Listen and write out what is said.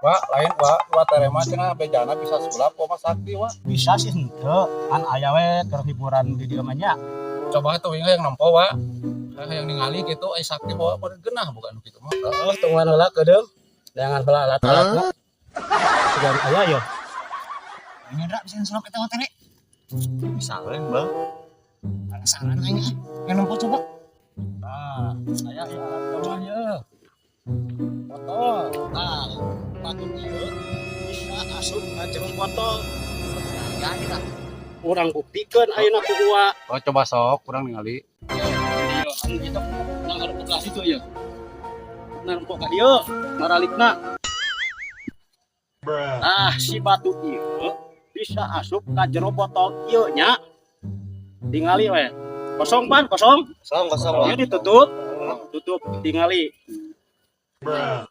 Wa, lain wa, wa terema cenah bejana bisa sulap kok mah sakti, wa. Bisa sih henteu, kan aya we keur hiburan di dieu mah nya. Coba tuh yang nempo, wa. Yang ningali gitu ai sakti bawa pada genah bukan gitu mah. Oh, tungguan heula keudeung. Jangan heula alat-alatna. Sigan aya yo. Ini Ndra bisa sulap eta teh. Bisa lain, Bang. Penasaran aing ah. Yang nempo coba. Nah, aya ieu alat mah ye. Botol. Nah, batu ieu bisa asup ka jero botol. Ya kita. Urang buktikeun ayeuna ku Uwa. Oh, coba sok kurang ningali. Iya, anu kita nang hareup belas itu ya. Nah, kok ka dieu maralikna. Nah, si batu ieu bisa asup ka jero botol ieu nya. Tingali we. Kosong pan, kosong. Kosong, kosong. Ieu ditutup. Tutup, tingali. Bismillah.